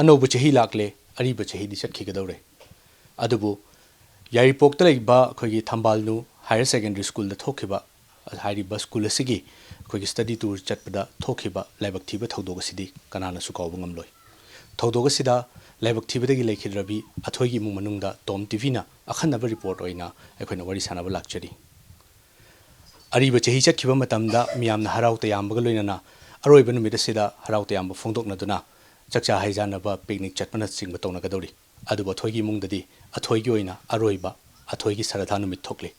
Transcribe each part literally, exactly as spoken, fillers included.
ꯑꯅꯧꯕ ꯆꯍꯤ ꯂꯥꯛꯂꯦ, ꯑꯔꯤꯕ ꯆꯍꯤꯗꯤ ꯆꯠꯈꯤꯒꯗꯧꯔꯦ꯫ ꯑꯗꯨꯕꯨ ꯌꯥꯏꯔꯤꯄꯣꯛꯇ ꯂꯩꯕ ꯑꯩꯈꯣꯏꯒꯤ ꯊꯝꯕꯥꯜꯅꯨ ꯍꯥꯏꯌꯔ ꯁꯦꯀꯦꯟꯗꯔꯤ ꯁ꯭ꯀꯨꯜꯗ ꯊꯣꯛꯈꯤꯕ ꯍꯥꯏꯔꯤꯕ ꯁ꯭ꯀꯨꯜ ꯑꯁꯤꯒꯤ ꯑꯩꯈꯣꯏꯒꯤ ꯁ꯭ꯇꯗꯤ ꯇꯨꯔ ꯆꯠꯄꯗ ꯊꯣꯛꯈꯤꯕ ꯂꯥꯏꯕꯛ ꯊꯤꯕ ꯊꯧꯗꯣꯛ ꯑꯁꯤꯗꯤ ꯀꯅꯥꯅꯁꯨ ꯀꯥꯎꯕ ꯉꯝꯂꯣꯏ꯫ ꯊꯧꯗꯣꯛ ꯑꯁꯤꯗ ꯂꯥꯏꯕꯛ ꯊꯤꯕꯗꯒꯤ ꯂꯩꯈꯤꯗ꯭ꯔꯕꯤ ꯑꯊꯣꯏꯒꯤ ꯏꯃꯨꯡ ꯃꯅꯨꯡꯗ ꯇꯣꯝ ꯇꯤꯚꯤꯅ ꯑꯈꯟꯅꯕ ꯔꯤꯄꯣꯔꯠ ꯑꯣꯏꯅ ꯑꯩꯈꯣꯏꯅ ꯋꯥꯔꯤ ꯁꯥꯟꯅꯕ ꯂꯥꯛꯆꯔꯤ꯫ ꯑꯔꯤꯕ ꯆꯍꯤ ꯆꯠꯈꯤꯕ ꯃꯇꯝꯗ ꯃꯤꯌꯥꯝꯅ ꯍꯔꯥꯎ ꯇꯌꯥꯝꯕꯒ ꯂꯣꯏꯅꯅ ꯑꯔꯣꯏꯕ ꯅꯨꯃꯤꯠ ꯑꯁꯤꯗ ꯍꯔꯥꯎ ꯇꯌꯥꯝꯕ ꯐꯣꯡꯗꯣꯛꯅꯗꯨꯅ ꯆꯥꯛꯆꯥ ꯍꯩꯖꯥꯟꯅꯕ, ꯄꯤꯛꯅꯤꯛ ꯆꯠꯄꯅꯆꯤꯡꯕ ꯇꯧꯅꯒꯗꯧꯔꯤ꯫ ꯑꯗꯨꯕꯨ ꯑꯊꯣꯏꯒꯤ ꯏꯃꯨꯡꯗꯗꯤ ꯑꯊꯣꯏꯒꯤ ꯑꯣꯏꯅ ꯑꯔꯣꯏꯕ ꯑꯊꯣꯏꯒꯤ ꯁꯔꯥꯊꯥ ꯅꯨꯃꯤꯠ ꯊꯣꯛꯂꯤ꯫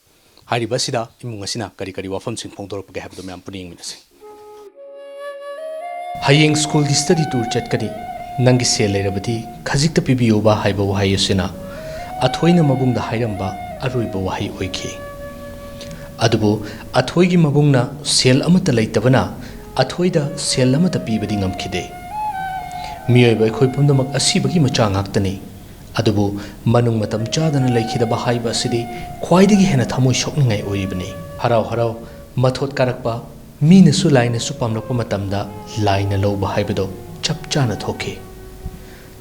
ꯍꯥꯏꯔꯤꯕ ꯑꯁꯤꯗ ꯏꯃꯨꯡ ꯑꯁꯤꯅ ꯀꯔꯤ ꯀꯔꯤ ꯋꯥꯐꯝꯁꯤꯡ ꯐꯣꯡꯗꯣꯔꯛꯄꯒꯦ ꯍꯥꯏꯕꯗꯨ ꯃꯌꯥꯝ ꯄꯨꯟꯅ ꯌꯦꯡꯃꯤꯟꯅꯁꯤ꯫ "ꯍꯌꯦꯡ ꯁ꯭ꯀꯨꯜꯒꯤ ꯁ꯭ꯇꯗꯤ ꯇꯨꯔ ꯆꯠꯀꯅꯤ꯫ ꯅꯪꯒꯤ ꯁꯦꯜ ꯂꯩꯔꯕꯗꯤ ꯈꯖꯤꯛꯇ ꯄꯤꯕꯤꯌꯨꯕ" ꯍꯥꯏꯕ ꯋꯥꯍꯩ ꯑꯁꯤꯅ ꯑꯊꯣꯏꯅ ꯃꯕꯨꯡꯗ ꯍꯥꯏꯔꯝꯕ ꯑꯔꯣꯏꯕ ꯋꯥꯍꯩ ꯑꯣꯏꯈꯤ꯫ ꯑꯗꯨꯕꯨ ꯑꯊꯣꯏꯒꯤ ꯃꯕꯨꯡꯅ ꯁꯦꯜ ꯑꯃꯠꯇ ꯂꯩꯇꯕꯅ ꯑꯊꯣꯏꯗ ꯁꯦꯜ ꯑꯃꯠꯇ ꯄꯤꯕꯗꯤ ꯉꯝꯈꯤꯗꯦ꯫ ꯃꯤꯑꯣꯏꯕ ꯑꯩꯈꯣꯏ ꯄꯨꯝꯅꯃꯛ ꯑꯁꯤꯕꯒꯤ ꯃꯆꯥ ꯉꯥꯛꯇꯅꯤ꯫ ꯑꯗꯨꯕꯨ ꯃꯅꯨꯡ ꯃꯇꯝ ꯆꯥꯗꯅ ꯂꯩꯈꯤꯗꯕ ꯍꯥꯏꯕ ꯑꯁꯤꯗꯤ ꯈ꯭ꯋꯥꯏꯗꯒꯤ ꯍꯦꯟꯅ ꯊꯃꯣꯏ ꯁꯣꯛꯅꯤꯡꯉꯥꯏ ꯑꯣꯏꯔꯤꯕꯅꯤ꯫ ꯍꯔꯥꯎ ꯍꯔꯥꯎ ꯃꯊꯣꯠ ꯀꯥꯔꯛꯄ, ꯃꯤꯅꯁꯨ ꯂꯥꯏꯅꯁꯨ ꯄꯥꯝꯂꯛꯄ ꯃꯇꯝꯗ ꯂꯥꯏꯅ ꯂꯧꯕ ꯍꯥꯏꯕꯗꯣ ꯆꯞ ꯆꯥꯅ ꯊꯣꯛꯈꯤ꯫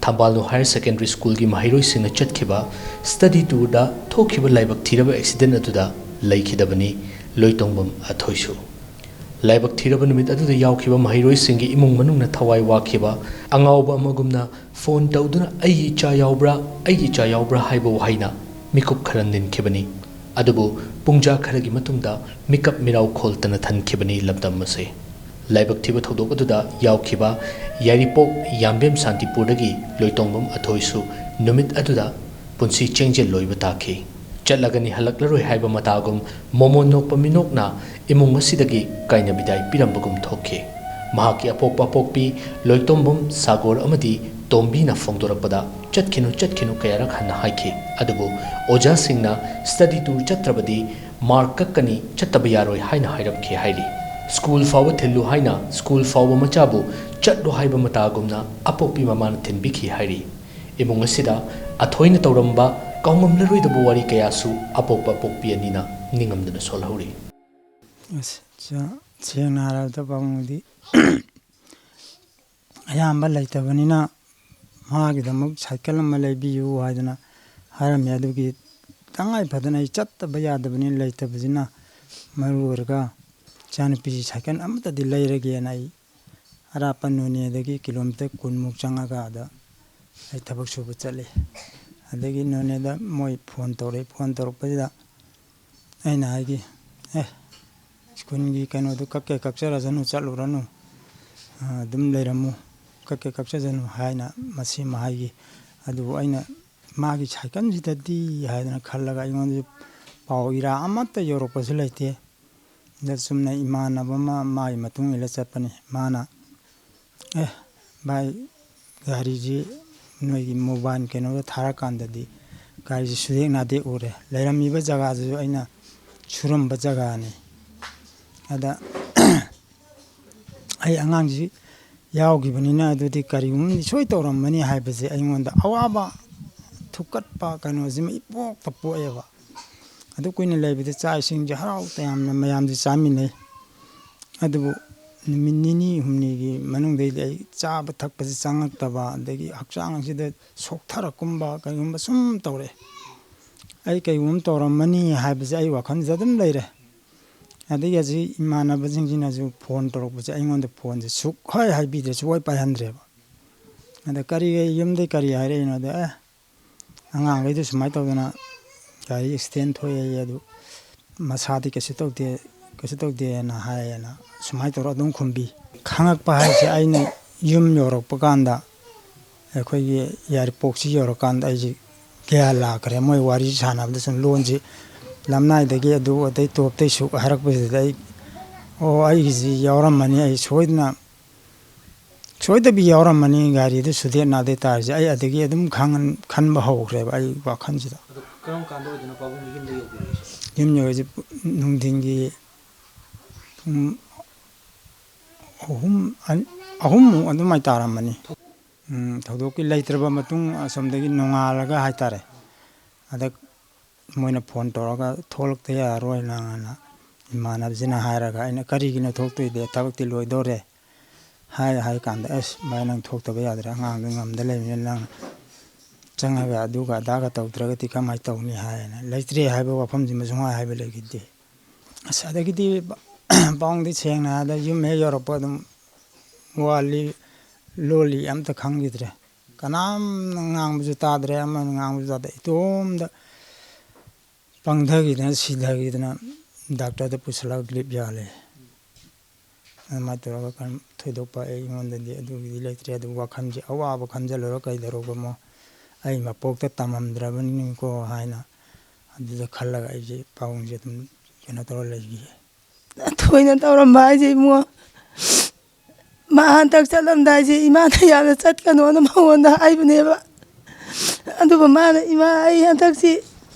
ꯊꯝꯕꯥꯜꯅꯨ ꯍꯥꯌꯔ ꯁꯦꯀꯦꯟꯗꯔꯤ ꯁ꯭ꯀꯨꯜꯒꯤ ꯃꯍꯩꯔꯣꯏꯁꯤꯡꯅ ꯆꯠꯈꯤꯕ ꯁ꯭ꯇꯗꯤ ꯇꯨꯔꯗ ꯊꯣꯛꯈꯤꯕ ꯂꯥꯏꯕꯛ ꯊꯤꯔꯕ ꯑꯦꯛꯁꯤꯗꯦꯟ ꯑꯗꯨꯗ ꯂꯩꯈꯤꯗꯕꯅꯤ ꯂꯣꯏꯇꯣꯡꯕꯝ ꯑꯊꯣꯏꯁꯨ꯫ ꯂꯥꯏꯕꯛ ꯊꯤꯔꯕ ꯅꯨꯃꯤꯠ ꯑꯗꯨꯗ ꯌꯥꯎꯈꯤꯕ ꯃꯍꯩꯔꯣꯏꯁꯤꯡꯒꯤ ꯏꯃꯨꯡ ꯃꯅꯨꯡꯅ ꯊꯋꯥꯏ ꯋꯥꯈꯤꯕ ꯑꯉꯥꯎꯕ ꯑꯃꯒꯨꯝꯅ ꯐꯣꯟ ꯇꯧꯗꯨꯅ "ꯑꯩꯒꯤ ꯏꯆꯥ ꯌꯥꯎꯕ꯭ꯔꯥ? ꯑꯩꯒꯤ ꯏꯆꯥ ꯌꯥꯎꯕ꯭ꯔꯥ?" ꯍꯥꯏꯕ ꯋꯥꯍꯩꯅ ꯃꯤꯀꯨꯞ ꯈꯔ ꯅꯤꯟꯈꯤꯕꯅꯤ꯫ ꯑꯗꯨꯕꯨ ꯄꯨꯡꯖꯥ ꯈꯔꯒꯤ ꯃꯇꯨꯡꯗ ꯃꯤꯀꯞ ꯃꯤꯔꯥꯎ ꯈꯣꯜꯇꯅ ꯊꯟꯈꯤꯕꯅꯤ ꯂꯝꯗꯝ ꯑꯁꯤ꯫ ꯂꯥꯏꯕꯛ ꯊꯤꯕ ꯊꯧꯗꯣꯛ ꯑꯗꯨꯗ ꯌꯥꯎꯈꯤꯕ ꯌꯥꯏꯔꯤꯄꯣꯛ ꯌꯥꯝꯕꯦꯝ ꯁꯥꯟꯇꯤꯄꯨꯔꯗꯒꯤ ꯂꯣꯏꯇꯣꯡꯕꯝ ꯑꯊꯣꯏꯁꯨ ꯅꯨꯃꯤꯠ ꯑꯗꯨꯗ ꯄꯨꯟꯁꯤ ꯆꯦꯡꯖꯦꯜ ꯂꯣꯏꯕ ꯇꯥꯈꯤ꯫ ꯆꯠꯂꯒꯅꯤ ꯍꯜꯂꯛꯂꯔꯣꯏ ꯍꯥꯏꯕ ꯃꯇꯥꯒꯨꯝ ꯃꯣꯃꯣꯟ ꯅꯣꯛꯄ ꯃꯤꯅꯣꯛꯅ ꯏꯃꯨꯡ ꯑꯁꯤꯗꯒꯤ ꯀꯥꯏꯅ ꯕꯤꯗꯥꯏ ꯄꯤꯔꯝꯕꯒꯨꯝ ꯊꯣꯛꯈꯤ꯫ ꯃꯍꯥꯛꯀꯤ ꯑꯄꯣꯛꯄ ꯑꯄꯣꯛꯄꯤ ꯂꯣꯏꯇꯣꯝꯕꯝ ꯁꯥꯒꯣꯔ ꯑꯃꯗꯤ ꯇꯣꯝꯕꯤꯅ ꯐꯣꯡꯗꯣꯔꯛꯄꯗ "ꯆꯠꯈꯤꯅꯨ, ꯆꯠꯈꯤꯅꯨ" ꯀꯌꯥꯔꯛ ꯍꯟꯅ ꯍꯥꯏꯈꯤ꯫ ꯑꯗꯨꯕꯨ ꯑꯣꯖꯥꯁꯤꯡꯅ ꯁ꯭ꯇꯗꯤ ꯇꯨꯔ ꯆꯠꯇ꯭ꯔꯕꯗꯤ ꯃꯥꯔꯛ ꯀꯛꯀꯅꯤ, ꯆꯠꯇꯕ ꯌꯥꯔꯣꯏ ꯍꯥꯏꯅ ꯍꯥꯏꯔꯝꯈꯤ ꯍꯥꯏꯔꯤ꯫ ꯁ꯭ꯀꯨꯜ ꯐꯥꯎꯕ ꯊꯤꯜꯂꯨ ꯍꯥꯏꯅ ꯁ꯭ꯀꯨꯜ ꯐꯥꯎꯕ ꯃꯆꯥꯕꯨ ꯆꯠꯂꯣ ꯍꯥꯏꯕ ꯃꯇꯥꯒꯨꯝꯅ ꯑꯄꯣꯛꯄꯤ ꯃꯃꯥꯅ ꯊꯤꯟꯕꯤꯈꯤ ꯍꯥꯏꯔꯤ꯫ ꯏꯃꯨꯡ ꯑꯁꯤꯗ ꯑꯊꯣꯏꯅ ꯇꯧꯔꯝꯕ ꯀꯥꯎꯉꯝꯂꯔꯣꯏꯗꯕ ꯋꯥꯔꯤ ꯀꯌꯥꯁꯨ ꯑꯄꯣꯛꯄ ꯑꯄꯣꯛꯄꯤ ꯑꯅꯤꯅ ꯅꯤꯡꯉꯝꯗꯅ ꯁꯣꯜꯍꯧꯔꯤ꯫ ꯑꯁ, ꯁꯦꯡꯅ ꯍꯥꯏꯔꯕꯗ ꯄꯥꯕꯨꯡꯗꯤ ꯑꯌꯥꯝꯕ ꯂꯩꯇꯕꯅꯤꯅ ꯃꯥꯒꯤꯗꯃꯛ ꯁꯥꯏꯀꯜ ꯑꯃ ꯂꯩꯕꯤꯌꯨ ꯍꯥꯏꯗꯅ ꯍꯥꯏꯔꯝꯃꯤ꯫ ꯑꯗꯨꯒꯤ ꯇꯉꯥꯏ ꯐꯗꯅ ꯑꯩ ꯆꯠꯇꯕ ꯌꯥꯗꯕꯅꯤꯅ, ꯂꯩꯇꯕꯁꯤꯅ ꯃꯔꯨ ꯑꯣꯏꯔꯒ ꯏꯆꯥꯅꯨꯄꯤꯁꯤ ꯁꯥꯏꯀꯜ ꯑꯃꯠꯇꯗꯤ ꯂꯩꯔꯒꯦꯅ ꯑꯩ ꯑꯔꯥꯞꯄ ꯅꯣꯅꯦꯗꯒꯤ ꯀꯤꯂꯣꯃꯤꯇꯔ ꯀꯨꯟꯃꯨꯛ ꯆꯪꯉꯒ ꯑꯗ ꯑꯩ ꯊꯕꯛ ꯁꯨꯕ ꯆꯠꯂꯤ꯫ ꯑꯗꯒꯤ ꯅꯣꯅꯦꯗ ꯃꯣꯏ ꯐꯣꯟ ꯇꯧꯔꯛꯏ꯫ ꯐꯣꯟ ꯇꯧꯔꯛꯄꯁꯤꯗ ꯑꯩꯅ ꯍꯥꯏꯈꯤ, "ꯑꯦ, ꯁ꯭ꯀꯨꯜꯒꯤ ꯀꯩꯅꯣꯗꯨ ꯀꯛꯀꯦ ꯀꯛꯆꯔꯁꯅꯨ, ꯆꯠꯂꯨꯔꯅꯨ, ꯑ, ꯑꯗꯨꯝ ꯂꯩꯔꯝꯃꯨ, ꯀꯛꯀꯦ ꯀꯛꯆꯁꯅꯨ" ꯍꯥꯏꯅ ꯃꯁꯤ ꯑꯃ ꯍꯥꯏꯈꯤ꯫ ꯑꯗꯨꯕꯨ ꯑꯩꯅ ꯃꯥꯒꯤ ꯁꯥꯏꯀꯜꯁꯤꯗꯗꯤ ꯍꯥꯏꯗꯅ ꯈꯜꯂꯒ ꯑꯩꯉꯣꯟꯗꯁꯨ ꯄꯥꯎ ꯏꯔꯥ ꯑꯃꯠꯇ ꯌꯧꯔꯛꯄꯁꯨ ꯂꯩꯇꯦ꯫ ꯑꯗ ꯆꯨꯝꯅ ꯏꯃꯥꯟꯅꯕ ꯑꯃ ꯃꯥꯒꯤ ꯃꯇꯨꯡ ꯏꯜꯂ ꯆꯠꯄꯅꯤ꯫ ꯃꯥꯅ, "ꯑꯦ ꯚꯥꯏ, ꯒꯥꯔꯤꯁꯤ ꯅꯣꯏꯒꯤ ꯃꯣꯕꯥꯏꯜ ꯀꯩꯅꯣꯗ ꯊꯥꯔꯀꯥꯟꯗꯗꯤ ꯒꯥꯔꯤꯁꯤ ꯁꯨꯗꯦꯛ ꯅꯥꯗꯦꯛ ꯎꯔꯦ, ꯂꯩꯔꯝꯃꯤꯕ ꯖꯒꯥꯗꯨꯁꯨ ꯑꯩꯅ ꯁꯨꯔꯝꯕ ꯖꯒꯥꯅꯤ꯫ ꯑꯗ ꯑꯩ ꯑꯉꯥꯡꯁꯤ ꯌꯥꯎꯈꯤꯕꯅꯤꯅ ꯑꯗꯨꯗꯤ ꯀꯔꯤꯒꯨꯝꯕꯗꯤ ꯁꯣꯏ ꯇꯧꯔꯝꯃꯅꯤ" ꯍꯥꯏꯕꯁꯦ ꯑꯩꯉꯣꯟꯗ ꯑꯋꯥꯕ ꯊꯨꯛꯀꯠꯄ ꯀꯩꯅꯣꯁꯤꯃ ꯏꯄꯣꯛꯇ ꯄꯣꯛꯑꯦꯕ꯫ ꯑꯗꯨ ꯀꯨꯏꯅ ꯂꯩꯕꯗ ꯆꯥꯛ ꯏꯁꯤꯡꯁꯦ ꯍꯔꯥꯎ ꯇꯌꯥꯝꯅ ꯃꯌꯥꯝꯁꯨ ꯆꯥꯃꯤꯟꯅꯩ꯫ ꯑꯗꯨꯕꯨ ꯅꯨꯃꯤꯠ ꯅꯤꯅꯤ ꯍꯨꯝꯅꯤꯒꯤ ꯃꯅꯨꯡꯗꯩꯗꯤ ꯑꯩ ꯆꯥꯕ ꯊꯛꯄꯁꯦ ꯆꯪꯉꯛꯇꯕ, ꯑꯗꯒꯤ ꯍꯛꯆꯥꯡ ꯑꯁꯤꯗ ꯁꯣꯛꯊꯔꯛꯀꯨꯝꯕ ꯀꯩꯒꯨꯝꯕ ꯁꯨꯝ ꯇꯧꯔꯛꯑꯦ꯫ ꯑꯩ ꯀꯩꯒꯨꯝꯕ ꯇꯧꯔꯝꯃꯅꯤ ꯍꯥꯏꯕꯁꯦ ꯑꯩ ꯋꯥꯈꯜꯁꯤꯗ ꯑꯗꯨꯝ ꯂꯩꯔꯦ꯫ ꯑꯗꯒꯤ ꯍꯧꯖꯤꯛ ꯏꯃꯥꯟꯅꯕꯁꯤꯡꯁꯤꯅꯁꯨ ꯐꯣꯟ ꯇꯧꯔꯛꯄꯁꯦ ꯑꯩꯉꯣꯟꯗ ꯐꯣꯟꯁꯦ ꯁꯨꯛꯍꯥꯏ ꯍꯥꯏꯕꯤꯗ꯭ꯔꯦ, ꯁꯨꯛꯍꯥꯏ ꯄꯥꯏꯍꯟꯗ꯭ꯔꯦꯕ꯫ ꯑꯗ ꯀꯔꯤ, ꯌꯨꯝꯗꯩ ꯀꯔꯤ ꯍꯥꯏꯔꯛꯏꯅꯣꯗ, "ꯑꯦ, ꯑꯉꯥꯡꯈꯩꯗꯨ ꯁꯨꯃꯥꯏꯅ ꯇꯧꯗꯅ ꯒꯥꯔꯤ ꯑꯦꯛꯁꯤꯗꯦꯟ ꯊꯣꯛꯑꯦ, ꯑꯗꯨ ꯃꯁꯥꯗꯤ ꯀꯩꯁꯨ ꯇꯧꯗꯦ, ꯀꯩꯁꯨ ꯇꯧꯗꯦꯅ" ꯍꯥꯏꯌꯦꯅ ꯁꯨꯃꯥꯏꯅ ꯇꯧꯔ ꯑꯗꯨꯝ ꯈꯨꯝꯕꯤ꯫ ꯈꯪꯉꯛꯄ ꯍꯥꯏꯁꯦ ꯑꯩꯅ ꯌꯨꯝ ꯌꯧꯔꯛꯄ ꯀꯥꯟꯗ, ꯑꯩꯈꯣꯏꯒꯤ ꯌꯥꯏꯔꯤꯄꯣꯛꯁꯤ ꯌꯧꯔꯀꯥꯟꯗ ꯑꯩꯁꯦ ꯒ꯭ꯌꯥꯟ ꯂꯥꯛꯈ꯭ꯔꯦ꯫ ꯃꯣꯏ ꯋꯥꯔꯤ ꯁꯥꯟꯅꯕꯗ ꯁꯨꯝ ꯂꯣꯟꯁꯤ ꯂꯝꯅꯥꯏꯗꯒꯤ ꯑꯗꯨ ꯑꯗꯩ ꯇꯣꯞꯇꯩ ꯁꯨꯛ ꯍꯥꯏꯔꯛꯄꯁꯤꯗ ꯑꯩ, "ꯑꯣ, ꯑꯩꯒꯤꯁꯤ ꯌꯥꯎꯔꯝꯃꯅꯤ, ꯑꯩ ꯁꯣꯏꯗꯅ, ꯁꯣꯏꯗꯕꯤ ꯌꯥꯎꯔꯝꯃꯅꯤ ꯒꯥꯔꯤꯗꯨ ꯁꯨꯗꯦꯠ ꯅꯥꯗꯦꯠ ꯇꯥꯔꯤꯁꯦ", ꯑꯩ ꯑꯗꯒꯤ ꯑꯗꯨꯝ ꯈꯪꯍꯟ-, ꯈꯟꯕ ꯍꯧꯈ꯭ꯔꯦꯕ ꯑꯩ ꯋꯥꯈꯜꯁꯤꯗ꯫ ꯑꯗꯣ ꯀꯔꯝ ꯀꯥꯟꯗ ꯑꯣꯏꯗꯣꯏꯅꯣ ꯄꯥꯕꯨꯡ ꯌꯨꯝꯗ ꯌꯧꯕꯤꯔꯛꯏꯁꯦ? ꯌꯨꯝ ꯌꯧꯔꯤꯁꯦ ꯅꯨꯡꯊꯤꯟꯒꯤ ꯄꯨꯡ ꯑꯍꯨꯝ, ꯑꯟ-, ꯑꯍꯨꯝꯃꯨꯛ ꯑꯗꯨꯃꯥꯏꯅ ꯇꯥꯔꯝꯃꯅꯤ꯫ ꯎꯝ, ꯊꯧꯗꯣꯛꯀꯤ ꯂꯩꯇ꯭ꯔꯕ ꯃꯇꯨꯡ ꯑꯁꯣꯝꯗꯒꯤ ꯅꯣꯡꯉꯥꯜꯂꯒ ꯍꯥꯏꯇꯥꯔꯦ꯫ ꯑꯗ ꯃꯣꯏꯅ ꯐꯣꯟ ꯇꯧꯔꯒ "ꯊꯣꯛꯂꯛꯇ ꯌꯥꯔꯔꯣꯏ ꯅꯪ" ꯑꯅ ꯏꯃꯥꯟꯅꯕꯁꯤꯅ ꯍꯥꯏꯔꯒ, ꯑꯩꯅ "ꯀꯔꯤꯒꯤꯅꯣ ꯊꯣꯛꯇꯣꯏꯗꯤ? ꯊꯕꯛꯇꯤ ꯂꯣꯏꯗꯧꯔꯦ, ꯍꯥꯏ ꯍꯥꯏ ꯀꯥꯟꯗ, "ꯑꯁ ꯚꯥꯏ, ꯅꯪ ꯊꯣꯛꯇꯕ ꯌꯥꯗ꯭ꯔꯦ, ꯑꯉꯥꯡꯗꯣ ꯉꯝꯗ ꯂꯩꯕꯅꯤꯅ ꯅꯪ ꯆꯪꯉꯒ ꯑꯗꯨꯒ ꯑꯗꯥꯒ ꯇꯧꯗ꯭ꯔꯒꯗꯤ ꯀꯃꯥꯏꯅ ꯇꯧꯅꯤ?" ꯍꯥꯏꯌꯦꯅ꯫ ꯂꯩꯇ꯭ꯔꯦ ꯍꯥꯏꯕ ꯋꯥꯐꯝꯁꯤꯃ ꯁꯨꯡꯍꯥꯏ ꯍꯥꯏꯕ ꯂꯩꯈꯤꯗꯦ꯫ ꯑꯁ ꯑꯗꯒꯤꯗꯤ ꯄꯥꯎꯗꯤ ꯁꯦꯡꯅ ꯍꯥꯏꯔꯕꯗ ꯌꯨꯝ ꯍꯦꯛ ꯌꯧꯔꯛꯄ ꯑꯗꯨꯝ ꯋꯥ ꯂꯣꯜꯂꯤ ꯑꯝꯇ ꯈꯪꯈꯤꯗ꯭ꯔꯦ꯫ ꯀꯅꯥꯝꯅ ꯉꯥꯡꯕꯁꯨ ꯇꯥꯗ꯭ꯔꯦ, ꯑꯃꯅ ꯉꯥꯡꯕꯁꯨ ꯇꯥꯗꯦ꯫ ꯏꯇꯣꯝꯗ ꯄꯪꯊꯈꯤꯗꯅ ꯁꯤꯊꯈꯤꯗꯅ ꯗꯥꯛꯇꯔꯗ ꯄꯨꯁꯤꯜꯂꯒ ꯗ꯭ꯔꯤꯞ ꯌꯥꯜꯂꯦ꯫ ꯑꯗꯨꯃꯥꯏꯅ ꯇꯧꯔꯒ ꯀꯔꯤꯝ ꯊꯣꯏꯗꯣꯛꯄ ꯑꯩꯉꯣꯟꯗꯗꯤ ꯑꯗꯨꯒꯤꯗꯤ ꯂꯩꯇ꯭ꯔꯦ꯫ ꯑꯗꯨꯕꯨ ꯋꯥꯈꯜꯁꯦ ꯑꯋꯥꯕ ꯈꯟꯖꯜꯂꯨꯔ ꯀꯩꯗꯧꯔꯨꯒꯃꯣ, ꯑꯩ ꯃꯄꯣꯛꯇ ꯇꯝꯃꯝꯗ꯭ꯔꯕꯅꯤꯀꯣ ꯍꯥꯏꯅ ꯑꯗꯨꯗ ꯈꯜꯂꯒ ꯑꯩꯁꯦ ꯄꯥꯎꯁꯦ ꯑꯗꯨꯝ ꯀꯩꯅꯣ ꯇꯧꯔ ꯂꯩꯈꯤ꯫ ꯊꯣꯏꯅ ꯇꯧꯔꯝꯕ ꯍꯥꯏꯁꯦ ꯏꯕꯨꯡꯉꯣ, ꯃꯥ ꯍꯟꯗꯛ ꯆꯠꯂꯝꯗꯥꯏꯁꯦ ꯏꯃꯥꯅ ꯌꯥꯝꯅ ꯆꯠꯀꯅꯣꯅ ꯃꯉꯣꯟꯗ ꯍꯥꯏꯕꯅꯦꯕ꯫ ꯑꯗꯨꯒ ꯃꯥꯅ, "ꯏꯃꯥ, ꯑꯩ ꯍꯟꯗꯛꯁꯤ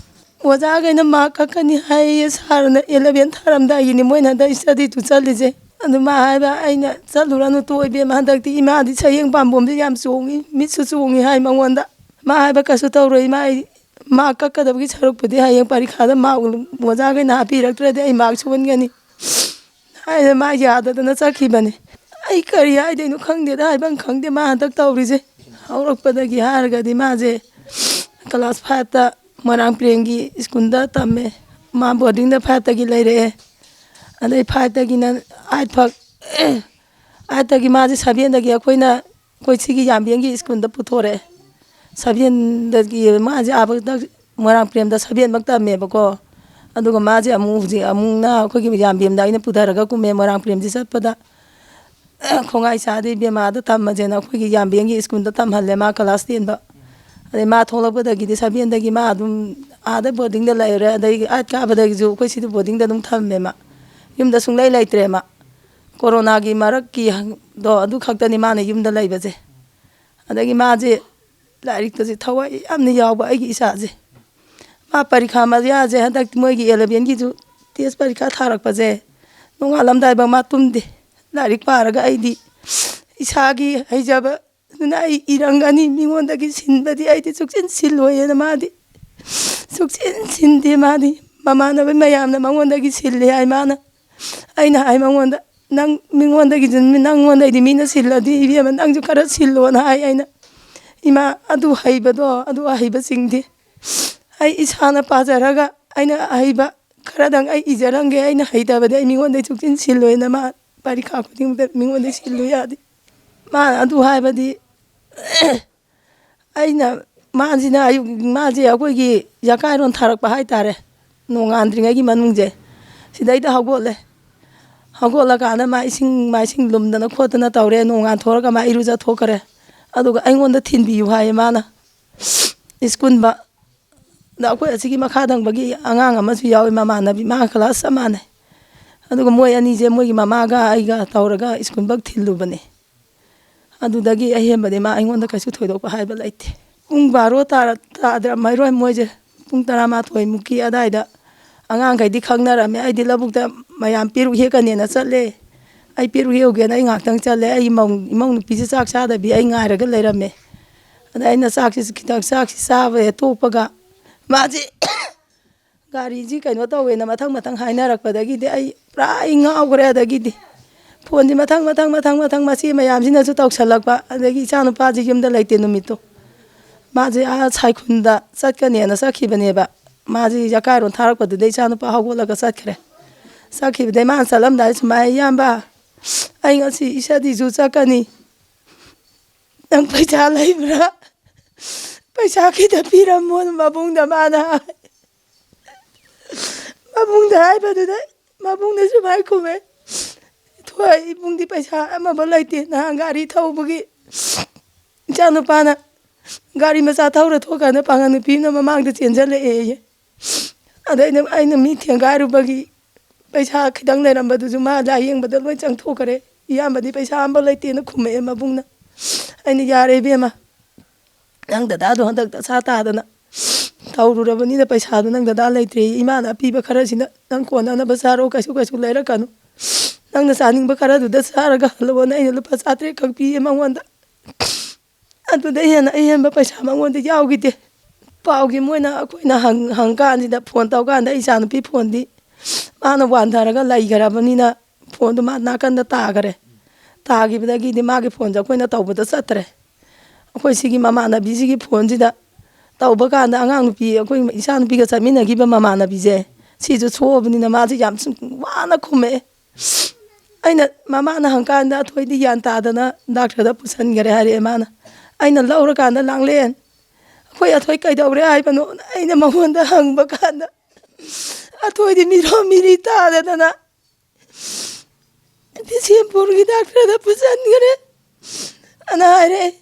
ꯑꯣꯖꯥꯈꯩꯅ ꯃꯥꯔꯛ ꯀꯛꯀꯅꯤ ꯍꯥꯏꯌꯦ, ꯁꯥꯔꯅ ꯑꯦꯂꯚꯦꯟ ꯊꯥꯔꯝꯗꯥꯏꯒꯤꯅꯤ ꯃꯣꯏꯅ ꯍꯟꯗꯛ ꯏꯁꯇꯗꯤ ꯇꯨꯔ ꯆꯠꯂꯤꯁꯦ꯫ ꯑꯗꯨ ꯃꯥ ꯍꯥꯏꯕ ꯑꯩꯅ ꯆꯠꯂꯨꯔꯅꯨ, ꯇꯣꯛꯑꯣ ꯏꯕꯦꯝꯃ, ꯍꯟꯗꯛꯇꯤ ꯏꯃꯥꯗꯤ ꯁꯌꯦꯡ ꯄꯥꯝꯕꯣꯝꯁꯦ ꯌꯥꯝ ꯆꯣꯡꯉꯤ, ꯃꯤꯠꯁꯨ ꯆꯣꯡꯉꯤ" ꯍꯥꯏ ꯃꯉꯣꯟꯗ꯫ ꯃꯥ ꯍꯥꯏꯕ, "ꯀꯩꯁꯨ ꯇꯧꯔꯣꯏ ꯏꯃꯥ, ꯑꯩ ꯃꯥꯔꯛ ꯀꯛꯀꯗꯕꯒꯤ ꯁꯔꯨꯛꯄꯨꯗꯤ ꯍꯌꯦꯡ ꯄꯔꯤꯈꯥꯗ ꯃꯥꯔꯛ ꯑꯣꯖꯥꯈꯩꯅ ꯍꯥꯞꯄꯤꯔꯛꯇ꯭ꯔꯗꯤ ꯑꯩ ꯃꯥꯔꯛ ꯁꯣꯟꯒꯅꯤ" ꯍꯥꯏꯅ ꯃꯥ ꯌꯥꯗꯗꯅ ꯆꯠꯈꯤꯕꯅꯤ꯫ ꯑꯩ ꯀꯔꯤ ꯍꯥꯏꯗꯣꯏꯅꯣ ꯈꯪꯗꯦꯗ, ꯍꯥꯏꯐꯝ ꯈꯪꯗꯦ ꯃꯥ ꯍꯟꯗꯛ ꯇꯧꯔꯤꯁꯦ꯫ ꯍꯧꯔꯛꯄꯗꯒꯤ ꯍꯥꯏꯔꯒꯗꯤ ꯃꯥꯁꯦ ꯀ꯭ꯂꯥꯁ ꯐꯥꯏꯚꯇ ꯃꯣꯏꯔꯥꯡ ꯄ꯭ꯔꯦꯝꯒꯤ ꯁ꯭ꯀꯨꯜꯗ ꯇꯝꯃꯦ꯫ ꯃꯥ ꯕꯣꯔꯗꯤꯡꯗ ꯐꯥꯏꯚꯇꯒꯤ ꯂꯩꯔꯛꯑꯦ꯫ ꯑꯗꯩ ꯐꯥꯏꯚꯇꯒꯤꯅ ꯑꯥꯏꯠ ꯐꯥꯎ, ꯑꯥꯏꯠꯇꯒꯤ ꯃꯥꯁꯦ ꯁꯚꯦꯟꯗꯒꯤ ꯑꯩꯈꯣꯏꯅ, ꯑꯩꯈꯣꯏ ꯁꯤꯒꯤ ꯌꯥꯝꯕꯦꯝꯒꯤ ꯁ꯭ꯀꯨꯜꯗ ꯄꯨꯊꯣꯔꯛꯑꯦ꯫ ꯁꯚꯦꯟꯗꯒꯤ ꯃꯥꯁꯦ ꯑꯥ ꯃꯣꯏꯔꯥꯡ ꯄ꯭ꯔꯦꯝꯗ ꯁꯚꯦꯟꯃꯛ ꯇꯝꯃꯦꯕꯀꯣ꯫ ꯑꯗꯨꯒ ꯃꯥꯁꯦ ꯑꯃꯨꯛ ꯍꯧꯖꯤꯛ ꯑꯃꯨꯛꯅ ꯑꯩꯈꯣꯏꯒꯤ ꯌꯥꯝꯕꯦꯝꯗ ꯑꯩꯅ ꯄꯨꯊꯔꯒ ꯀꯨꯝꯃꯦ ꯃꯣꯏꯔꯥꯡ ꯄ꯭ꯔꯦꯝꯁꯤ ꯆꯠꯄꯗ꯫ ꯈꯣꯡꯉꯥꯏ ꯆꯥꯗꯦ ꯏꯕꯦꯝꯃ, ꯑꯥꯗ ꯇꯝꯃꯁꯦꯅ ꯑꯩꯈꯣꯏꯒꯤ ꯌꯥꯝꯕꯦꯝꯒꯤ ꯁ꯭ꯀꯨꯜꯗ ꯇꯝꯍꯜꯂꯦ ꯃꯥ ꯀ꯭ꯂꯥꯁ ꯇꯦꯟꯗ꯫ ꯑꯗꯩ ꯃꯥ ꯊꯣꯛꯂꯛꯄꯗꯒꯤꯗꯤ ꯁꯚꯦꯟꯗꯒꯤ ꯃꯥ ꯑꯗꯨꯝ ꯑꯥꯗ ꯕꯣꯔꯗꯤꯡꯗ ꯂꯩꯔꯦ꯫ ꯑꯗꯩ ꯑꯥꯏꯠ ꯀꯥꯕꯗꯒꯤꯁꯨ ꯑꯩꯈꯣꯏ ꯁꯤꯗ ꯕꯣꯔꯗꯤꯡꯗ ꯑꯗꯨꯝ ꯊꯝꯃꯦ ꯃꯥ꯫ ꯌꯨꯝꯗ ꯁꯨꯡꯂꯩ ꯂꯩꯇ꯭ꯔꯦ ꯃꯥ꯫ ꯀꯣꯔꯣꯅꯥꯒꯤ ꯃꯔꯛꯀꯤ ꯗꯣ ꯑꯗꯨ ꯈꯛꯇꯅꯤ ꯃꯥꯅ ꯌꯨꯝꯗ ꯂꯩꯕꯁꯦ꯫ ꯑꯗꯒꯤ ꯃꯥꯁꯦ ꯂꯥꯏꯔꯤꯛꯇꯁꯦ ꯊꯋꯥꯏ ꯌꯥꯝꯅ ꯌꯥꯎꯕ ꯑꯩꯒꯤ ꯏꯆꯥꯁꯦ꯫ ꯃꯥ ꯄꯔꯤꯈꯥ ꯃꯌꯥꯁꯦ ꯍꯟꯗꯛ ꯃꯣꯏꯒꯤ ꯑꯦꯂꯚꯦꯟꯒꯤꯁꯨ ꯇꯦꯁ ꯄꯔꯤꯈꯥ ꯊꯥꯔꯛꯄꯁꯦ ꯅꯣꯡꯉꯥꯜꯂꯝꯗꯥꯏꯐꯥꯎ ꯃꯥ ꯇꯨꯝꯗꯦ꯫ ꯂꯥꯏꯔꯤꯛ ꯄꯥꯔꯒ ꯑꯩꯗꯤ ꯏꯁꯥꯒꯤ ꯍꯩꯖꯕ ꯑꯗꯨꯅ ꯑꯩ ꯏꯔꯝꯒꯅꯤ, ꯃꯤꯉꯣꯟꯗꯒꯤ ꯁꯤꯟꯕꯗꯤ ꯑꯩꯗꯤ ꯁꯨꯛꯆꯤꯟ ꯁꯤꯜꯂꯣꯏꯅ ꯃꯥꯗꯤ ꯁꯨꯛꯆꯤꯟ ꯁꯤꯟꯗꯦ꯫ ꯃꯥꯗꯤ ꯃꯃꯥꯟꯅꯕ ꯃꯌꯥꯝꯅ ꯃꯉꯣꯟꯗꯒꯤ ꯁꯤꯜꯂꯦ ꯍꯥꯏ ꯃꯥꯅ꯫ ꯑꯩꯅ ꯍꯥꯏ ꯃꯉꯣꯟꯗ, "ꯅꯪ ꯃꯤꯉꯣꯟꯗꯒꯤ, ꯅꯪꯉꯣꯟꯗꯩꯗꯤ ꯃꯤꯅ ꯁꯤꯜꯂꯗꯤ, ꯏꯕꯦꯝꯃ, ꯅꯪꯁꯨ ꯈꯔ ꯁꯤꯜꯂꯣꯅ" ꯍꯥꯏ꯫ ꯑꯩꯅ, "ꯏꯃꯥ, ꯑꯗꯨ ꯍꯩꯕꯗꯣ, ꯑꯗꯨ ꯑꯍꯩꯕꯁꯤꯡꯗꯤ ꯑꯩ ꯏꯁꯥꯅ ꯄꯥꯖꯔꯒ, ꯑꯩꯅ ꯑꯍꯩꯕ ꯈꯔꯗꯪ ꯑꯩ ꯏꯖꯔꯝꯒꯦ, ꯑꯩꯅ ꯍꯩꯇꯕꯗꯤ ꯑꯩ ꯃꯤꯉꯣꯟꯗꯩ ꯁꯨꯡꯁꯤꯟ ꯁꯤꯜꯂꯣꯏꯅ" ꯃꯥ ꯄꯔꯤꯈꯥ ꯈꯨꯗꯤꯡꯃꯛꯇ ꯃꯤꯉꯣꯟꯗꯩ ꯁꯤꯜꯂꯨ ꯌꯥꯗꯦ꯫ ꯃꯥꯅ ꯑꯗꯨ ꯍꯥꯏꯕꯗꯤ ꯑꯩꯅ, ꯃꯥꯁꯤꯅ ꯑꯌꯨꯛ, ꯃꯥꯁꯦ ꯑꯩꯈꯣꯏꯒꯤ ꯌꯥꯀꯥꯏꯔꯣꯟ ꯊꯥꯔꯛꯄ ꯍꯥꯏꯇꯥꯔꯦ, ꯅꯣꯡꯉꯥꯟꯗ꯭ꯔꯤꯉꯩꯒꯤ ꯃꯅꯨꯡꯁꯦ, ꯁꯤꯗꯩꯗ ꯍꯧꯒꯠꯂꯦ꯫ ꯍꯧꯒꯠꯂꯀꯥꯟꯗ ꯃꯥ ꯏꯁꯤꯡ ꯃꯥꯏꯁꯤꯡ ꯂꯨꯝꯗꯅ ꯈꯣꯠꯇꯅ ꯇꯧꯔꯦ, ꯅꯣꯡꯉꯥꯟꯊꯣꯔꯒ ꯃꯥ ꯏꯔꯨꯖꯊꯣꯛꯈ꯭ꯔꯦ꯫ ꯑꯗꯨꯒ ꯑꯩꯉꯣꯟꯗ ꯊꯤꯟꯕꯤꯌꯨ ꯍꯥꯏꯌꯦ ꯃꯥꯅ ꯁ꯭ꯀꯨꯜꯕ꯫ ꯑꯗ ꯑꯩꯈꯣꯏ ꯑꯁꯤꯒꯤ ꯃꯈꯥ ꯊꯪꯕꯒꯤ ꯑꯉꯥꯡ ꯑꯃꯁꯨ ꯌꯥꯎꯋꯤ, ꯃꯃꯥꯟꯅꯕꯤ, ꯃꯥ ꯀ꯭ꯂꯥꯁ ꯆꯞ ꯃꯥꯟꯅꯩ꯫ ꯑꯗꯨꯒ ꯃꯣꯏ ꯑꯅꯤꯁꯦ ꯃꯣꯏꯒꯤ ꯃꯃꯥꯒ ꯑꯩꯒ ꯇꯧꯔꯒ ꯁ꯭ꯀꯨꯜꯕꯛ ꯊꯤꯜꯂꯨꯕꯅꯦ꯫ ꯑꯗꯨꯗꯒꯤ ꯑꯍꯦꯟꯕꯗꯤ ꯃꯥ ꯑꯩꯉꯣꯟꯗ ꯀꯩꯁꯨ ꯊꯣꯏꯗꯣꯛꯄ ꯍꯥꯏꯕ ꯂꯩꯇꯦ꯫ ꯄꯨꯡ ꯕꯥꯔꯣ ꯇꯥꯔ-, ꯇꯥꯗ꯭ꯔꯝꯃꯔꯣꯏ ꯃꯣꯏꯁꯦ꯫ ꯄꯨꯡ ꯇꯔꯥꯃꯥꯊꯣꯏ ꯃꯨꯛꯀꯤ ꯑꯗꯥꯏꯗ ꯑꯉꯥꯡꯈꯩꯗꯤ ꯈꯪꯅꯔꯝꯃꯦ꯫ ꯑꯩꯗꯤ ꯂꯧꯕꯨꯛꯇ ꯃꯌꯥꯝ ꯄꯦꯔꯨꯛ ꯍꯦꯛꯀꯅꯦꯅ ꯆꯠꯂꯦ꯫ ꯑꯩ ꯄꯦꯔꯨꯛ ꯍꯦꯛꯎꯒꯦꯅ ꯑꯩ ꯉꯥꯏꯍꯥꯛꯇꯪ ꯆꯠꯂꯦ꯫ ꯑꯩ ꯏꯃꯧ-, ꯏꯃꯧ ꯅꯨꯄꯤꯁꯦ ꯆꯥꯛ ꯆꯥꯗꯕꯤ ꯑꯩ ꯉꯥꯏꯔꯒ ꯂꯩꯔꯝꯃꯦ꯫ ꯑꯗ ꯑꯩꯅ ꯆꯥꯛꯁꯤ ꯈꯤꯇꯪ, ꯆꯥꯛꯁꯤ ꯆꯥꯕ ꯍꯦꯛ ꯇꯣꯛꯄꯒ ꯃꯥꯁꯦ ꯒꯥꯔꯤꯁꯤ ꯀꯩꯅꯣ ꯇꯧꯋꯦꯅ ꯃꯊꯪ ꯃꯊꯪ ꯍꯥꯏꯅꯔꯛꯄꯗꯒꯤꯗꯤ ꯑꯩ ꯄꯨꯔꯥ ꯑꯩ ꯉꯥꯎꯈ꯭ꯔꯦ꯫ ꯑꯗꯒꯤꯗꯤ ꯐꯣꯟꯁꯤ ꯃꯊꯪ ꯃꯊꯪ ꯃꯊꯪ ꯃꯊꯪ ꯃꯆꯦ ꯃꯌꯥꯝꯁꯤꯅꯁꯨ ꯇꯧꯁꯜꯂꯛꯄ, ꯑꯗꯒꯤ ꯏꯆꯥꯅꯨꯄꯥꯁꯤ ꯌꯨꯝꯗ ꯂꯩꯇꯦ ꯅꯨꯃꯤꯠꯇꯣ꯫ ꯃꯥꯁꯦ ꯑꯥ ꯁꯥꯏꯈꯨꯟꯗ ꯆꯠꯀꯅꯦꯅ ꯆꯠꯈꯤꯕꯅꯦꯕ꯫ ꯃꯥꯁꯦ ꯌꯥꯀꯥꯏꯔꯣꯟ ꯊꯥꯔꯛꯄꯗꯨꯗꯩ ꯏꯆꯥꯅꯨꯄꯥ ꯍꯧꯒꯠꯂꯒ ꯆꯠꯈ꯭ꯔꯦ꯫ ꯆꯠꯈꯤꯕꯗꯩ ꯃꯥꯅ ꯆꯠꯂꯝꯗꯥꯏ ꯁꯨꯃꯥꯏꯅ, "ꯏꯌꯥꯝꯕ, ꯑꯩ ꯉꯁꯤ ꯏꯁꯇꯗꯤꯁꯨ ꯆꯠꯀꯅꯤ, ꯅꯪ ꯄꯩꯁꯥ ꯂꯩꯕ꯭ꯔꯥ? ꯄꯩꯁꯥ ꯈꯤꯇ ꯄꯤꯔꯝꯃꯣꯅ" ꯃꯕꯨꯡꯗ ꯃꯥꯅ ꯍꯥꯏ꯫ ꯃꯕꯨꯡꯗ ꯍꯥꯏꯕꯗꯨꯗ ꯃꯕꯨꯡꯅ ꯁꯨꯃꯥꯏ ꯈꯨꯝꯃꯦ, "ꯊꯣꯏ, ꯏꯕꯨꯡꯗꯤ ꯄꯩꯁꯥ ꯑꯃꯐꯥꯎ ꯂꯩꯇꯦ꯫ ꯅꯍꯥꯟ ꯒꯥꯔꯤ ꯊꯧꯕꯒꯤ ꯏꯆꯥꯅꯨꯄꯥꯅ ꯒꯥꯔꯤ ꯃꯆꯥ ꯊꯧꯔ ꯊꯣꯛꯀꯥꯟꯗ ꯄꯥꯡꯒꯜ ꯅꯨꯄꯤ ꯑꯃꯅ ꯃꯃꯥꯡꯗ ꯆꯦꯟꯁꯤꯜꯂꯛꯑꯦꯌꯦ꯫ ꯑꯗ ꯑꯩꯅ, ꯑꯩꯅ ꯃꯤ ꯊꯦꯡꯒꯥꯏꯔꯨꯕꯒꯤ ꯄꯩꯁꯥ ꯈꯤꯇꯪ ꯂꯩꯔꯝꯕꯗꯨꯁꯨ ꯃꯥ ꯂꯥꯏꯌꯦꯡꯕꯗ ꯂꯣꯏ ꯆꯪꯊꯣꯛꯈ꯭ꯔꯦ꯫ ꯏꯌꯥꯝꯕꯗꯤ ꯄꯩꯁꯥ ꯑꯝꯐꯥꯎ ꯂꯩꯇꯦꯅ" ꯈꯨꯝꯃꯛꯑꯦ ꯃꯕꯨꯡꯅ꯫ ꯑꯩꯅ, "ꯌꯥꯔꯦ ꯏꯕꯦꯝꯃ, ꯅꯪ ꯗꯗꯥꯗꯣ ꯍꯟꯗꯛ ꯗꯁꯥ ꯇꯥꯗꯅ ꯇꯧꯔꯨꯔꯕꯅꯤꯅ ꯄꯩꯁꯥꯗꯣ ꯅꯪ ꯗꯗꯥ ꯂꯩꯇ꯭ꯔꯦ꯫ ꯏꯃꯥꯅ ꯑꯄꯤꯕ ꯈꯔꯁꯤꯅ ꯅꯪ ꯀꯣꯟꯅꯅꯕ ꯆꯥꯔꯣ, ꯀꯩꯁꯨ ꯀꯩꯁꯨ ꯂꯩꯔꯛꯀꯅꯨ꯫ ꯅꯪꯅ ꯆꯥꯅꯤꯡꯕ ꯈꯔꯗꯨꯗ ꯆꯥꯔꯒ ꯍꯜꯂꯛꯑꯣꯅ" ꯑꯩꯅ ꯂꯨꯄꯥ ꯆꯥꯇ꯭ꯔꯦꯠ ꯈꯛ ꯄꯤꯌꯦ ꯃꯉꯣꯟꯗ꯫ ꯑꯗꯨꯗꯩ ꯍꯦꯟꯅ ꯑꯍꯦꯟꯕ ꯄꯩꯁꯥ ꯃꯉꯣꯟꯗ ꯌꯥꯎꯈꯤꯗꯦ꯫ ꯄꯥꯎꯒꯤ ꯃꯣꯏꯅ ꯑꯩꯈꯣꯏꯅ ꯍꯪ-, ꯍꯪꯀꯥꯟꯁꯤꯗ, ꯐꯣꯟ ꯇꯧꯀꯥꯟꯗ ꯑꯩ ꯏꯆꯥꯅꯨꯄꯤ ꯐꯣꯟꯗꯤ ꯃꯥꯅ ꯋꯥꯟꯊꯔꯒ ꯂꯩꯈ꯭ꯔꯕꯅꯤꯅ ꯐꯣꯟꯗꯨ ꯃꯥ ꯅꯥꯀꯟꯗ ꯇꯥꯈꯔꯦ꯫ ꯇꯥꯈꯤꯕꯗꯒꯤꯗꯤ ꯃꯥꯒꯤ ꯐꯣꯟꯁꯦ ꯑꯩꯈꯣꯏꯅ ꯇꯧꯕꯗ ꯆꯠꯇ꯭ꯔꯦ꯫ ꯑꯩꯈꯣꯏ ꯁꯤꯒꯤ ꯃꯃꯥꯟꯅꯕꯤꯁꯤꯒꯤ ꯐꯣꯟꯁꯤꯗ ꯇꯧꯕ ꯀꯥꯟꯗ ꯑꯉꯥꯡ ꯅꯨꯄꯤ, ꯑꯩꯈꯣꯏ ꯏꯆꯥ ꯅꯨꯄꯤꯒ ꯆꯠꯃꯤꯟꯅꯈꯤꯕ ꯃꯃꯥꯟꯅꯕꯤꯁꯦ, ꯁꯤꯁꯨ ꯁꯣꯛꯑꯕꯅꯤꯅ ꯃꯥꯁꯦ ꯌꯥꯝ ꯁꯨꯝ ꯋꯥꯅ ꯈꯨꯝꯃꯛꯑꯦ꯫ ꯑꯩꯅ, ꯃꯃꯥꯅ ꯍꯪꯀꯥꯟꯗ ꯑꯊꯣꯏꯗꯤ ꯒ꯭ꯌꯥꯟ ꯇꯥꯗꯅ ꯗꯥꯛꯇꯔꯗ ꯄꯨꯁꯟꯈꯔꯦ ꯍꯥꯏꯔꯛꯑꯦ ꯃꯥꯅ꯫ ꯑꯩꯅ ꯂꯧꯔꯀꯥꯟꯗ, "ꯂꯥꯡꯂꯦꯟ, ꯑꯩꯈꯣꯏ ꯑꯊꯣꯏ ꯀꯩꯗꯧꯔꯦ ꯍꯥꯏꯕꯅꯣ?" ꯑꯩꯅ ꯃꯉꯣꯟꯗ ꯍꯪꯕ ꯀꯥꯟꯗ, ꯑꯊꯣꯏꯗꯤ ꯃꯤꯔꯣ ꯃꯤꯔꯤ ꯇꯥꯗꯗꯅ ꯕꯤꯁꯦꯝꯄꯨꯔꯒꯤ ꯗꯥꯛꯇꯔꯗ ꯄꯨꯁꯟꯈꯔꯦ ꯑꯅ ꯍꯥꯏꯔꯛꯑꯦ꯫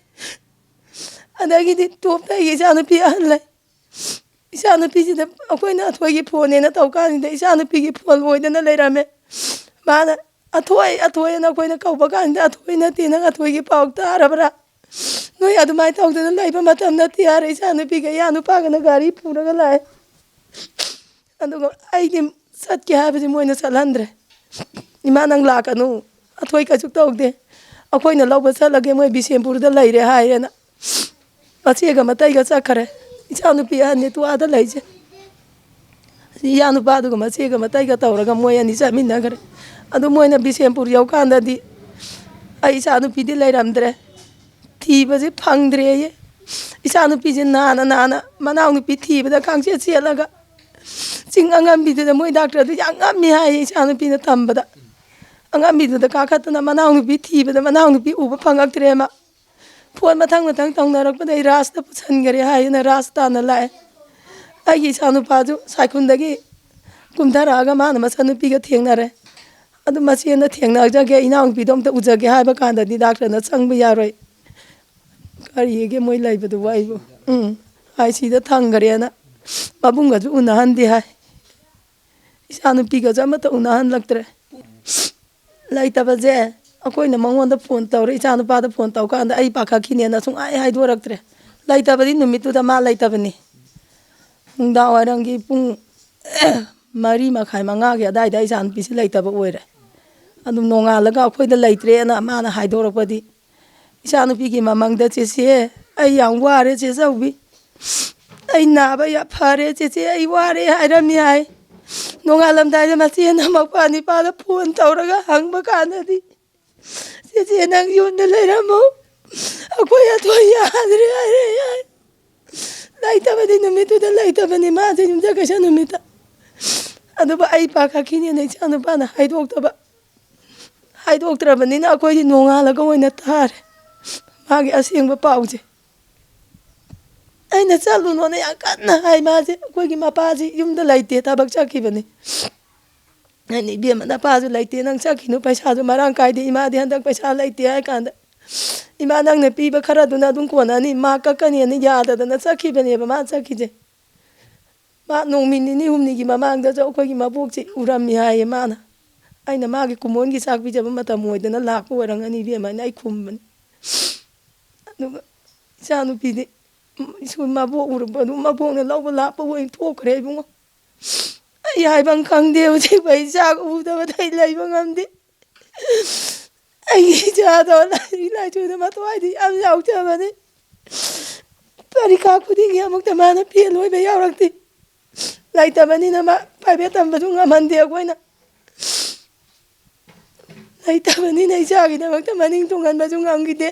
ꯑꯗꯒꯤꯗꯤ ꯇꯣꯞꯇ ꯑꯩꯒꯤ ꯏꯆꯥꯅꯨꯄꯤ ꯑꯍꯜ ꯂꯩ꯫ ꯏꯆꯥꯅꯨꯄꯤꯁꯤꯗ ꯑꯩꯈꯣꯏꯅ ꯑꯊꯣꯏꯒꯤ ꯐꯣꯟꯅꯦꯅ ꯇꯧ ꯀꯥꯟꯁꯤꯗ ꯏꯆꯥꯅꯨꯄꯤꯒꯤ ꯐꯣꯟ ꯑꯣꯏꯗꯅ ꯂꯩꯔꯝꯃꯦ꯫ ꯃꯥꯅ, "ꯑꯊꯣꯏ, ꯑꯊꯣꯏ" ꯑꯅ ꯑꯩꯈꯣꯏꯅ ꯀꯧꯕ ꯀꯥꯟꯁꯤꯗ, "ꯑꯊꯣꯏ ꯅꯠꯇꯦ, ꯅꯪ ꯑꯊꯣꯏꯒꯤ ꯄꯥꯎ ꯇꯥꯔꯕ꯭ꯔꯥ? ꯅꯣꯏ ꯑꯗꯨꯃꯥꯏꯅ ꯇꯧꯗꯅ ꯂꯩꯕ ꯃꯇꯝ ꯅꯠꯇꯦ" ꯍꯥꯏꯔꯦ꯫ ꯏꯆꯥꯅꯨꯄꯤꯒ ꯏꯌꯥ ꯅꯨꯄꯥꯒꯅ ꯒꯥꯔꯤ ꯄꯨꯔꯒ ꯂꯥꯛꯑꯦ꯫ ꯑꯗꯨꯒ ꯑꯩꯗꯤ ꯆꯠꯀꯦ ꯍꯥꯏꯕꯁꯤ ꯃꯣꯏꯅ ꯆꯠꯍꯟꯗ꯭ꯔꯦ꯫ "ꯏꯃꯥ, ꯅꯪ ꯂꯥꯛꯀꯅꯨ, ꯑꯊꯣꯏ ꯀꯩꯁꯨ ꯇꯧꯗꯦ, ꯑꯩꯈꯣꯏꯅ ꯂꯧꯕ ꯆꯠꯂꯒꯦ, ꯃꯣꯏ ꯕꯤꯁꯦꯝꯄꯨꯔꯗ ꯂꯩꯔꯦ" ꯍꯥꯏꯔꯦꯅ ꯃꯆꯦꯒ ꯃꯇꯩꯒ ꯆꯠꯈꯔꯦ꯫ ꯏꯆꯥꯅꯨꯄꯤ ꯑꯍꯟꯅꯤ ꯇꯨ ꯑꯥꯗ ꯂꯩꯁꯦ꯫ ꯏꯌꯥ ꯅꯨꯄꯥꯗꯨꯒ ꯃꯆꯦꯒ ꯃꯇꯩꯒ ꯇꯧꯔꯒ ꯃꯣꯏ ꯑꯅꯤ ꯆꯠꯃꯤꯟꯅꯈ꯭ꯔꯦ꯫ ꯑꯗꯨ ꯃꯣꯏꯅ ꯕꯤꯁꯦꯝꯄꯨꯔ ꯌꯧꯀꯥꯟꯗꯗꯤ ꯑꯩ ꯏꯆꯥꯅꯨꯄꯤꯗꯤ ꯂꯩꯔꯝꯗ꯭ꯔꯦ꯫ ꯊꯤꯕꯁꯦ ꯐꯪꯗ꯭ꯔꯦꯌꯦ꯫ ꯏꯆꯥꯅꯨꯄꯤꯁꯦ ꯅꯥꯅ ꯅꯥꯅ ꯃꯅꯥꯎꯅꯨꯄꯤ ꯊꯤꯕꯗ ꯈꯪꯆꯦꯠ ꯆꯦꯠꯂꯒ ꯆꯤꯡ ꯑꯉꯝꯕꯤꯗꯨꯗ ꯃꯣꯏ ꯗꯥꯛꯇꯔꯗꯨ ꯌꯥꯝ ꯉꯝꯃꯤ ꯍꯥꯏꯌꯦ ꯏꯆꯥꯅꯨꯄꯤꯅ ꯇꯝꯕꯗ꯫ ꯑꯉꯝꯕꯤꯗꯨꯗ ꯀꯥꯈꯠꯇꯅ ꯃꯅꯥꯎꯅꯨꯄꯤ ꯊꯤꯕꯗ ꯃꯅꯥꯎꯅꯨꯄꯤ ꯎꯕ ꯐꯪꯉꯛꯇ꯭ꯔꯦ ꯃꯥ꯫ ꯐꯣꯟ ꯃꯊꯪ ꯃꯊꯪ ꯇꯧꯅꯔꯛꯄꯗꯩ ꯔꯥꯖꯇ ꯄꯨꯁꯟꯈꯔꯦ ꯍꯥꯏꯗꯅ ꯔꯥꯖ ꯇꯥꯟꯅ ꯂꯥꯛꯑꯦ꯫ ꯑꯩꯒꯤ ꯏꯆꯥꯅꯨꯄꯥꯁꯨ ꯁꯥꯏꯈꯨꯜꯗꯒꯤ ꯀꯨꯝꯊꯔꯛꯑꯒ ꯃꯥꯅ ꯃꯆꯟꯅꯨꯄꯤꯒ ꯊꯦꯡꯅꯔꯦ꯫ ꯑꯗꯨ ꯃꯆꯦꯅ ꯊꯦꯡꯅꯖꯒꯦ, ꯏꯅꯥꯎꯅꯨꯄꯤꯗꯣ ꯑꯝꯇ ꯎꯖꯒꯦ ꯍꯥꯏꯕ ꯀꯥꯟꯗꯗꯤ ꯗꯥꯛꯇꯔꯅ ꯆꯪꯕ ꯌꯥꯔꯣꯏ꯫ ꯀꯔꯤꯒꯦ ꯃꯣꯏ ꯂꯩꯕꯗꯨꯕꯨ ꯑꯩꯕꯨ? ꯎꯝ, ꯑꯥꯏ ꯁꯤꯗ ꯊꯝꯈ꯭ꯔꯦꯅ ꯃꯕꯨꯡꯒꯁꯨ ꯎꯅꯍꯟꯗꯦ ꯍꯥꯏ꯫ ꯏꯆꯥꯅꯨꯄꯤꯒꯁꯨ ꯑꯃꯠꯇ ꯎꯅꯍꯜꯂꯛꯇ꯭ꯔꯦ꯫ ꯂꯩꯇꯕꯁꯦ ꯑꯩꯈꯣꯏꯅ ꯃꯉꯣꯟꯗ ꯐꯣꯟ ꯇꯧꯔꯦ, ꯏꯆꯥꯅꯨꯄꯥꯗ ꯐꯣꯟ ꯇꯧꯀꯥꯟꯗ ꯑꯩ ꯄꯥꯈꯠꯈꯤꯅꯦꯅ ꯁꯨꯡꯍꯥꯏ ꯍꯥꯏꯗꯣꯔꯛꯇ꯭ꯔꯦ꯫ ꯂꯩꯇꯕꯗꯤ ꯅꯨꯃꯤꯠꯇꯨꯗ ꯃꯥ ꯂꯩꯇꯕꯅꯤ꯫ ꯅꯨꯡꯗꯥꯡ ꯋꯥꯏꯔꯝꯒꯤ ꯄꯨꯡ ꯃꯔꯤ ꯃꯈꯥꯏ, ꯃꯉꯥꯒꯤ ꯑꯗꯥꯏꯗ ꯏꯆꯥꯅꯨꯄꯤꯁꯤ ꯂꯩꯇꯕ ꯑꯣꯏꯔꯦ꯫ ꯑꯗꯨꯝ ꯅꯣꯡꯉꯥꯜꯂꯒ ꯑꯩꯈꯣꯏꯗ ꯂꯩꯇ꯭ꯔꯦꯅ ꯃꯥꯅ ꯍꯥꯏꯗꯣꯔꯛꯄꯗꯤ, ꯏꯆꯥꯅꯨꯄꯤꯒꯤ ꯃꯃꯥꯡꯗ, "ꯆꯦꯆꯦ, ꯑꯩ ꯌꯥꯝ ꯋꯥꯔꯦ ꯆꯦ ꯆꯧꯕꯤ꯫ ꯑꯩ ꯅꯥꯕ ꯌꯥꯝ ꯐꯔꯦ ꯆꯦꯆꯦ, ꯑꯩ ꯋꯥꯔꯦ" ꯍꯥꯏꯔꯝꯃꯤ ꯍꯥꯏ꯫ ꯅꯣꯡꯉꯥꯜꯂꯝꯗꯥꯏꯗ ꯃꯆꯦꯅ ꯃꯄꯥ ꯅꯤꯄꯥꯗ ꯐꯣꯟ ꯇꯧꯔꯒ ꯍꯪꯕ ꯀꯥꯟꯗꯗꯤ, "ꯆꯦꯆꯦ, ꯅꯪ ꯌꯨꯝꯗ ꯂꯩꯔꯝꯃꯣ, ꯑꯩꯈꯣꯏ ꯑꯊꯣꯏ ꯌꯥꯗ꯭ꯔꯦ" ꯍꯥꯏꯔꯦ ꯌꯥꯏ꯫ ꯂꯩꯇꯕꯗꯤ ꯅꯨꯃꯤꯠꯇꯨꯗ ꯂꯩꯇꯕꯅꯤ ꯃꯥꯁꯦ, ꯌꯨꯝꯁꯀꯩꯁ ꯅꯨꯃꯤꯠꯇ꯫ ꯑꯗꯨꯕꯨ ꯑꯩ ꯄꯥꯈꯠꯈꯤꯅꯦꯅ ꯏꯆꯥ ꯅꯨꯄꯥꯅ ꯍꯥꯏꯗꯣꯛꯇꯕ꯫ ꯍꯥꯏꯗꯣꯛꯇ꯭ꯔꯕꯅꯤꯅ ꯑꯩꯈꯣꯏꯗꯤ ꯅꯣꯡꯉꯥꯜꯂꯒ ꯑꯣꯏꯅ ꯇꯥꯔꯦ ꯃꯥꯒꯤ ꯑꯁꯦꯡꯕ ꯄꯥꯎꯁꯦ꯫ ꯑꯩꯅ ꯆꯠꯂꯨꯅꯣꯅ ꯌꯥꯝ ꯀꯟꯅ ꯍꯥꯏ ꯃꯥꯁꯦ꯫ ꯑꯩꯈꯣꯏꯒꯤ ꯃꯄꯥꯁꯤ ꯌꯨꯝꯗ ꯂꯩꯇꯦ, ꯊꯕꯛ ꯆꯠꯈꯤꯕꯅꯤ꯫ ꯑꯩꯅ, "ꯏꯕꯦꯝꯃ, ꯅꯄꯥꯁꯨ ꯂꯩꯇꯦ, ꯅꯪ ꯆꯠꯈꯤꯅꯨ, ꯄꯩꯁꯥꯁꯨ ꯃꯔꯥꯡ ꯀꯥꯏꯗꯦ, ꯏꯃꯥꯗꯤ ꯍꯟꯗꯛ ꯄꯩꯁꯥ ꯂꯩꯇꯦ" ꯍꯥꯏ ꯀꯥꯟꯗ, "ꯏꯃꯥ, ꯅꯪꯅ ꯄꯤꯕ ꯈꯔꯗꯨꯅ ꯑꯗꯨꯝ ꯀꯣꯟꯅꯅꯤ, ꯃꯥ ꯀꯛꯀꯅꯤꯅ" ꯌꯥꯗꯗꯅ ꯆꯠꯈꯤꯕꯅꯦꯕ ꯃꯥ ꯆꯠꯈꯤꯁꯦ꯫ ꯃꯥ ꯅꯣꯡꯃ ꯅꯤꯅꯤ ꯍꯨꯝꯅꯤꯒꯤ ꯃꯃꯥꯡꯗꯁꯨ ꯑꯩꯈꯣꯏꯒꯤ ꯃꯕꯣꯛꯁꯤ ꯎꯔꯝꯃꯤ ꯍꯥꯏꯌꯦ ꯃꯥꯅ꯫ ꯑꯩꯅ ꯃꯥꯒꯤ ꯀꯨꯝꯑꯣꯟꯒꯤ ꯆꯥꯛ ꯄꯤꯖꯕ ꯃꯇꯝ ꯑꯣꯏꯗꯅ ꯂꯥꯛꯄ ꯑꯣꯏꯔꯝꯒꯅꯤ ꯏꯕꯦꯝꯃ ꯍꯥꯏꯅ ꯑꯩ ꯈꯨꯝꯕꯅꯤ꯫ ꯑꯗꯨꯒ ꯏꯆꯥꯅꯨꯄꯤꯗꯤ ꯁ꯭ꯀꯨꯜ ꯃꯕꯣꯛ ꯎꯔꯛꯄꯗꯨ ꯃꯕꯣꯛꯅ ꯂꯧꯕ ꯂꯥꯛꯄ ꯑꯣꯏꯅ ꯊꯣꯛꯈ꯭ꯔꯦ ꯏꯕꯨꯡꯉꯣ꯫ ꯑꯩ ꯍꯥꯏꯐꯝ ꯈꯪꯗꯦ, ꯍꯧꯖꯤꯛ ꯑꯩ ꯆꯥꯛ ꯎꯗꯕꯗ ꯑꯩ ꯂꯩꯕ ꯉꯝꯗꯦ꯫ ꯑꯩꯒꯤ ꯏꯆꯥꯗꯣ ꯂꯥꯏꯔꯤꯛ ꯂꯥꯏꯁꯨꯗ ꯃꯊ꯭ꯋꯥꯏꯗꯤ ꯌꯥꯝ ꯌꯥꯎꯖꯕꯅꯤ꯫ ꯄꯔꯤꯈꯥ ꯈꯨꯗꯤꯡꯒꯤ ꯑꯃꯨꯛꯇ ꯃꯥꯅ ꯐꯦꯜ ꯑꯣꯏꯕ ꯌꯥꯎꯔꯛꯇꯦ꯫ ꯂꯩꯇꯕꯅꯤꯅ ꯃꯥ ꯄ꯭ꯔꯥꯏꯚꯦꯠ ꯇꯝꯕꯁꯨ ꯉꯝꯍꯟꯗꯦ ꯑꯩꯈꯣꯏꯅ꯫ ꯂꯩꯇꯕꯅꯤꯅ ꯏꯆꯥꯒꯤꯗꯃꯛꯇ ꯃꯅꯤꯡ ꯇꯨꯡꯍꯟꯕꯁꯨ ꯉꯝꯈꯤꯗꯦ꯫